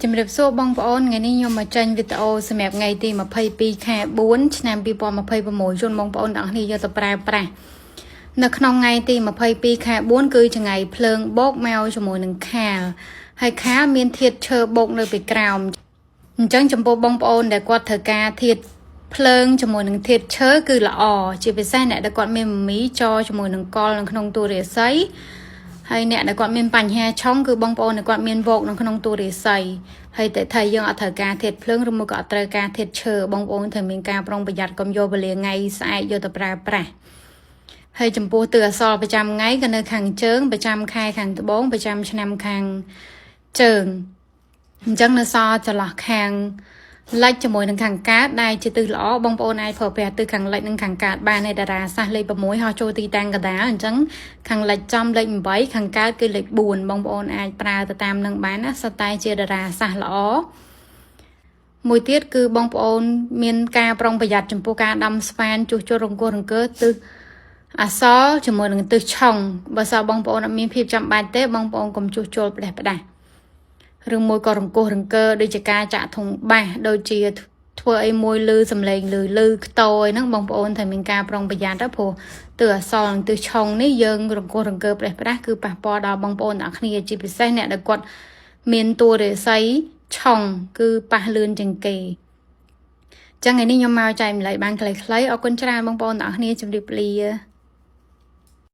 ជំរាបសួរបងប្អូនថ្ងៃនេះខ្ញុំមកចេញវីដេអូសម្រាប់ថ្ងៃទី22ខែ4ឆ្នាំ2026ជូនបងប្អូនទាំងអស់គ្នាយកទៅប្រើប្រាស់នៅក្នុងថ្ងៃទី22ខែ4គឺថ្ងៃភ្លើងបោកមកជាមួយនឹងខាលហើយខាលមានធាតុឈើបោកនៅពីក្រោមអញ្ចឹងចំពោះបងប្អូនដែលគាត់ត្រូវការធាតុភ្លើងជាមួយនឹងធាតុឈើគឺល្អជាពិសេសអ្នកដែលគាត់មានមមីចជាមួយនឹងកលនៅក្នុងតួរាសីហើយអ្នកដែលគាត់មានបញ្ហាឆុងគឺបងប្អូនដែលគាត់មានវោកនៅក្នុងតួរាសីហើយតែថាយើងអត់ត្រូវការធាតុភ្លើងឬមួយក៏អត់ត្រូវការធាតុឈើបងប្អូនត្រូវមានការប្រុងប្រយ័ត្នកុំយកវេលាថ្ងៃស្អែកយកទៅប្រើប្រាស់ហើយចំពោះទិសអសល់ប្រចាំថ្ងៃក៏នៅខាងជើងប្រចាំខែខាងត្បូងប្រចាំឆ្នាំខាងជើងអញ្ចឹងនៅសល់ចន្លោះខាងលិចជាមួយនឹងខាងកើតដែលជាទិសល្អបងប្អូនអាចប្រើប្រាស់ទិសខាងលិចនិងខាងកើតបាននៃតារាសាស្ត្រលេខ6ហោះចូលទីតាំងកណ្ដាលអញ្ចឹងខាងលិចចំលេខ8ខាងកើតគឺលេខ4បងប្អូនអាចប្រើទៅតាមនឹងបានណាសុទ្ធតែជាតារាសាស្ត្រល្អមួយទៀតគឺបងប្អូនមានការប្រុងប្រយ័ត្នចំពោះការដាំស្វានជួសជុលរង្គោះរង្គើទិសអសល់ជាមួយនឹងទិសឆុងបើសិនបងប្អូនអត់មានភាពចាំបាច់ទេបងប្អូនកុំជួសជុលផ្ដេសផ្ដាស់ឬមួយក៏រង្គោះរង្គើដូចជាការចាក់ធុងបាសដូចជាធ្វើអីមួយលឺសំឡេងលឺលឺខ្ទយហ្នឹងបងប្អូនត្រូវមានការប្រុងប្រយ័ត្នទៅព្រោះទិសអសល់និងទិសឆុងនេះយើងរង្គោះរង្គើផ្ដេសផ្ដាស់គឺប៉ះពាល់ដល់បងប្អូនទាំងគ្នាជាពិសេសអ្នកដែលគាត់មានតួរាសីឆុងគឺប៉ះលឿនជាងគេចឹងថ្ងៃនេះខ្ញុំមកចែកម្លែកបានខ្លីៗអរគុណច្រើនបងប្អូនទាំងអស់គ្នាជម្រាបលា។